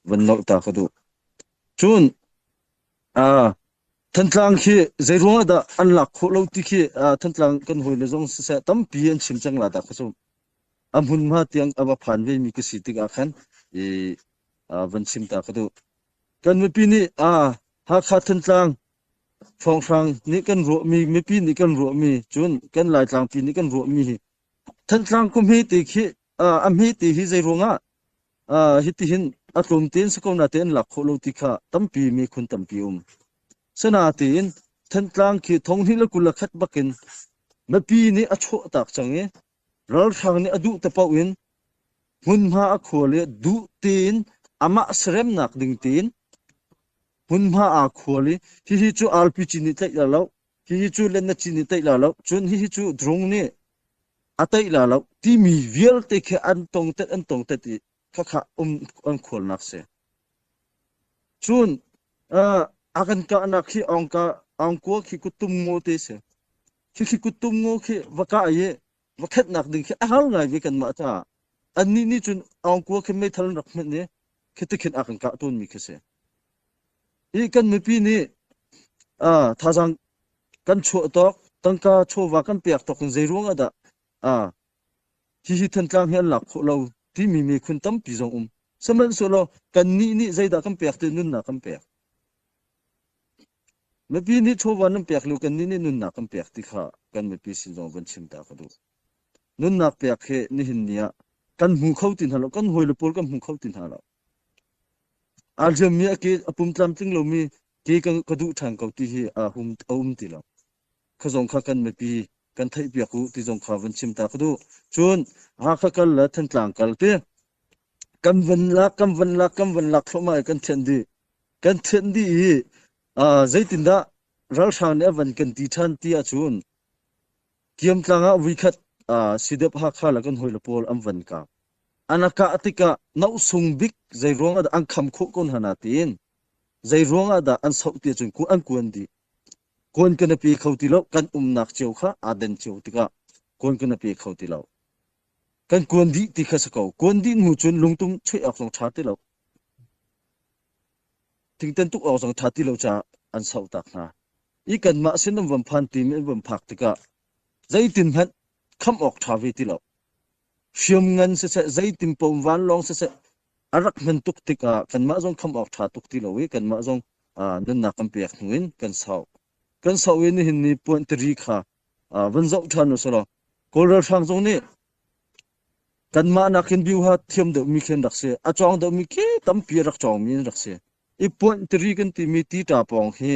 van nolh ta ka duh. Cun Thantlang khi zei ruang ah dah an lak khawh lo ti khi Thantlang kan hawile zong siseh tampi an chim cang la dah ka zumh. A hmunhma tiang a va phan vemi ka si tikah khan i van chim ta ka duh. Kan mipi nih Hakha Thantlang hrawnghrang nih kan ruahmi mipi nih kan ruahmi cun kan Laitlangpi nih kan ruahmi hi Thantlang khua hmete khi a hmete hi zei ruangah hitihin a tlawm tein si ko na tein lak khawh lo ti kha tampi mikhun tampi um. Sinain Thantlang khi thonghnih le 21 bakin mipi nih a chuah tak cang i ralhrang nih a duh te paoh in hmunhma a khual i duh tein amah seremnak ding tein hmunhma aa khual i hihi cu RPG nih tlaih la lo, hihi cu lennaci nih tlaih la lo, cun hihi cu drone nih a tlaih la lo timi vialte khi an tongtet an tongtet i khakha um an khualnak si. Cun a kan kahnak khi awngka awngkua khi kuttum ngaw te si. Khi kuttum ngaw khi va kah i va khenhnak ding khi a har ngai ve kanmah caah. Annih nih cun awngkua khi meithal an rak hmenh i khi tikhin a kan kah tawnmi khi si. Hi kan mipi nih thazaang kan chuah tawk, tangka chawva kan pek tawk in zei ruang ah dah hihi Thantlang hi an lak khawh lo timi miphun tampi zong um. Sihmanhsehlaw kannih nih zeidah kan pek ti nunnak kan pek. Mipi nih chawva nan pek lio kannih nih nunnak kan pek ti kha kan mipi sin zong van chim ta ka duh. Nunnak pek hi nihin ni ah kan hmu kho ti hna lo, kan hawile pawl kan hmu kho ti hna lo. Aa hliammi a ke a pum tlamtling lomi ke ka duh ṭhan ko ti hi a um, a um ti lo. Kha zong kha kan mipi kan theihpiak u ti zong kha van chim ta ka duh. Cun Hakha kal le Thantlang kal ti kan van lak kan van lak kan van lak thluahmah i kan thianh dih. Kan thianh dih i zeitindah ralhrang nih a van kan ti ṭhan ti ahcun Kiamtlang ah vuikhat Sidep Hakha le kan hawile pawl an van kap. An a kah tikah nohsung bik zei ruang ah dah an kham khawh ko hna na tiin zei ruang ah dah an soh ti ahcun an kuan dih. Kuan kan i pe kho ti lo kan umnak cio kha aa den cio tikah kuan kan i pe kho ti lo. Kan kuan dih ti kha si ko. Kuan dih hnu cun lungtum chuih awk zong ṭha ti lo. Thingtan tuk awk zong ṭha ti lo caah an soh tak hna. I kanmah sin an van phan timi an van phak tikah zeitin hmanh khamh awk ṭha ve ti lo. Hriamngan siseh zeitin paoh vanlawng siseh a rak hman tuk tikah kanmah zong khamh awk ṭha tuk ti lo i kanmah zong nunnak kan pek hnu in kan sau. Kan sau i nihin ni puan tiri kha van zoh ṭhan u selaw Kawl ralhrang zong nih kanmah nakin biuha thiam deuhmi khi an rak si. A cawng deuhmi khi tampi a rak cawngmi an rak si. I puanh tiri kan timi tita pawng hi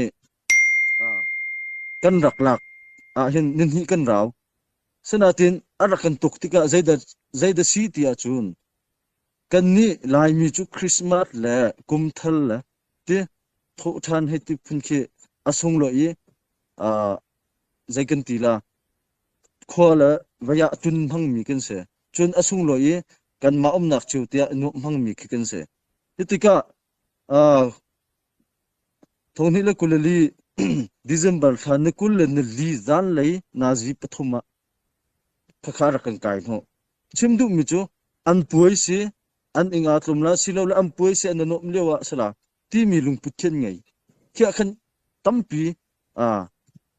kan rak lak ahhin nihnih kan rau. Sinain a rak kan tuk tikah zeidah zeidah si ti ahcun kannih Laimi cu Christmas le kumthar le ti thawhṭhan hei ti phun khi a sunglawi i zei kan ti la khua le vei ah tun hmangmi kan si. Cun a sunglawi i kanmah umnak cio tiah nuamh hmangmi khi kan si. Hi tikah 2024 December thla ni 24 zanlei nazi pathum ah khakha rak kan kai hnawh. Chim duhmi cu an puai si, an ing aa tlum la silole an puai si an i nuamh lio ah sila timi lungput khi an ngei. Khiah khan tampi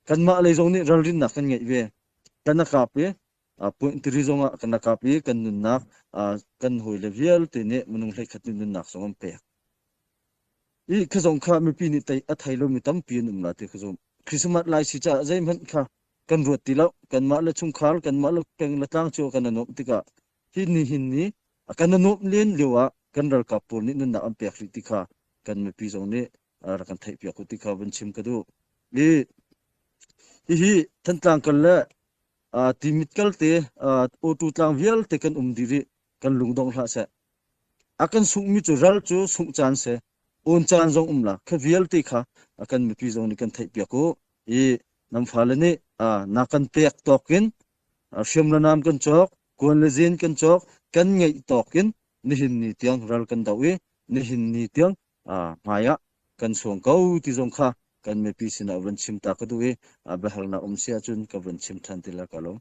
kanmah lei zong nih ralrinnak kan ngeih ve. Kan a kap i puanhtiri zong ah kan a kap i kan nunnak kan hawile vialte nih minung 11 nih nunnak zong an pek. I kha zong kha mipi nih tei a thei lomi tampi an um la ti ka zumh. Christmas lai si caah zeihmanh kha kan ruat ti lo. Kanmah le chungkhar, kanmah le peng le tlang cio kan i nuamh tikah hi ni hin ni kan i nuamh len lio ah kan ralkap pawl nih nunnak an pek rih ti kha kan mipi zong nih rak kan theihpiak u ti kha vun chim ka duh. I hihi Thantlang kal le Timit kal te Awtu tlang vialte kan um dih rih kan lungdong hlah seh. A kan sunghmi cu ral cu sungh caan si. Awn caan zong um la. Kha vialte kha kan mipi zong nih kan theihpiak u. I nan fale nih na kan pek tawk in hriam le nam kan cawk, kuan le zin kan cawk, kan ngeih tawk in nihin ni tiang ral kan doh i nihin ni tiang hmai ah kan suang ko ti zong kha kan mipi sinah van chim ta ka duh i biahalnak um si ahcun ka van chim ṭhan ti la ka lawm.